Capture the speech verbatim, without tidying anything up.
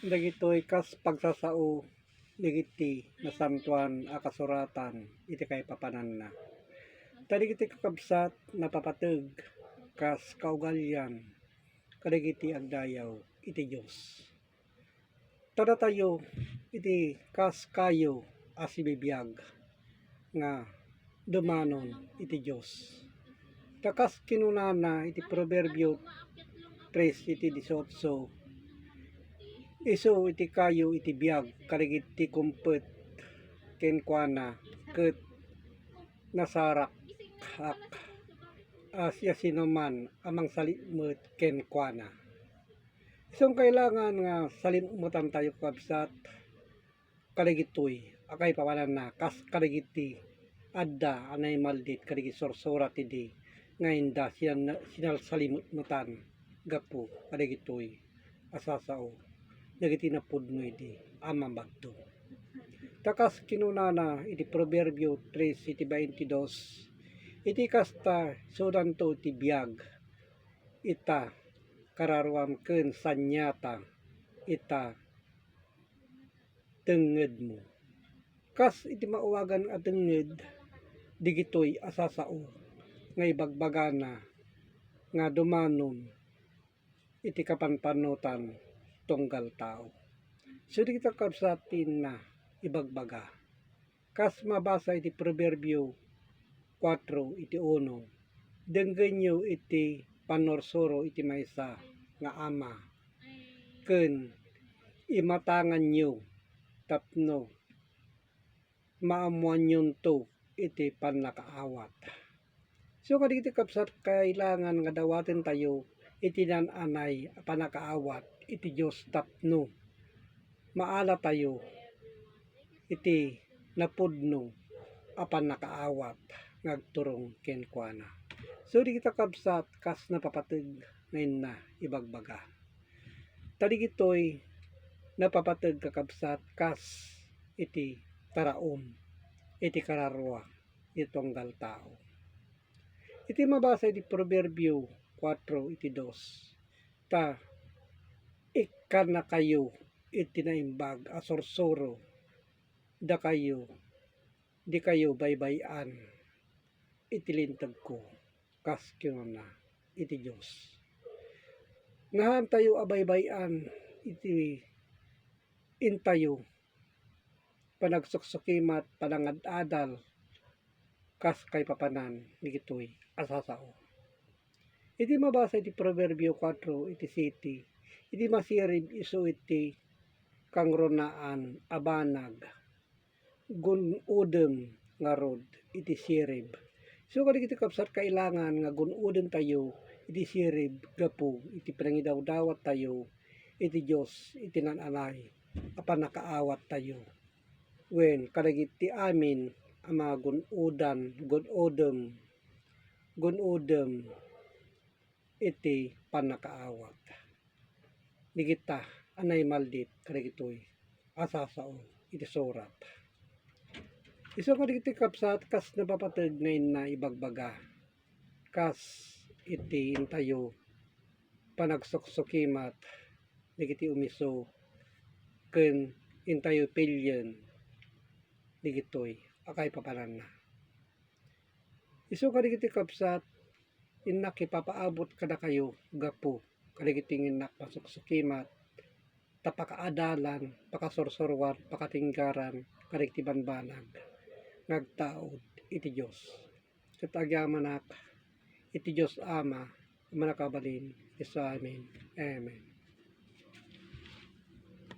Dagitoy kas pagsasao dagiti nasantoan a kasuratan iti kaipapananna. Ta dagiti kakabsat, napapateg kas kaugalian kadagiti agdayaw iti Dios. Ta datayo iti kas kayo a sibibiag nga dumanon iti Dios. Ta kas kinunana iti Proverbio tres iti dieciocho, "Isu iti kayo iti biag kadagiti kumpet kenkuana, ket nasarak-ak a siasinoman a mangsalikmet kenkuana." Isu nga kailangan nga salikmetantayo, kakabsat, kadagitoy a kaipapananna kas kadagiti adda a naimaldit kadagiti sursura ti di nga inda sinan-, sinalsalikmetan gapu kadagitoy a sasao dagiti napudno idi a mamagto. Ta kas kinunana iti Proverbio tres iti baintidos, "Iti kasta, isudanto iti biag ita kararuam ken saniata ita tengngedmo." Kas iti mauwagan a tengnged, dagitoy a sasao nga ibagbagana nga dumanon iti kapanpanotan tunggal tao. So, dagiti kakabsat ti inna ibagbaga. Kas mabasa iti Proverbio kuatro iti uno, "Denggenyo iti pannursuro iti maysa nga ama, ken imatanganyo tapno maammoanyonto iti pannakaawat." So, kadagiti kabsat, kailangan nga dawatentayo iti naan-anay a pannakaawat iti Dios tapno maalatayo iti napudno a pannakaawat nga agturong kenkuana. So, dagiti kakabsat, kas napapateg nga inna ibagbaga. Ta dagitoy napapateg, kakabsat, kas iti taraon iti kararua iti tunggal tao. Iti mabasa iti Proverbio kuatro iti dos, ta ikkannakayo iti naimbag a sursuro, dakayo, dikayo baybay-an iti lintegko, kas kinuna iti Dios. Nga haantayo a baybay-an iti intayo panagsuksukimat, panangad-adal, kas kaipapanan dagitoy a sasao. Iti mabasa iti Proverbio kuatro iti siete, iti masirib isu iti kangrunaan a banag, gun-odem ngarud iti sirib. So, kadagiti kabsat, kailangan nga gun-odentayo iti sirib gapu iti panangidawdawattayo iti Dios iti naan-anay a pannakaawattayo wen kadagiti amin a mga gun-odan, gun-odem, gun-odem iti pannakaawat dagita a naimaldit kadagitoy a sasao iti surat. Isu kadagiti kabsat, kas napapateg nga inna ibagbaga, kas iti intayo panagsuksukimat dagiti umiso ken intayo pilien dagitoy a kaipapananna. Isu kadagiti kabsat, innak ipapaabut kadakayo gapu kadagiti nga innak pasuksukimat, ta pakaadalan, pakasursuruan, pakatinggaran kadagiti banbanag nga agtaud iti Dios. Ket agyamanak iti Dios Ama a mannakabalin isu amin. Amen.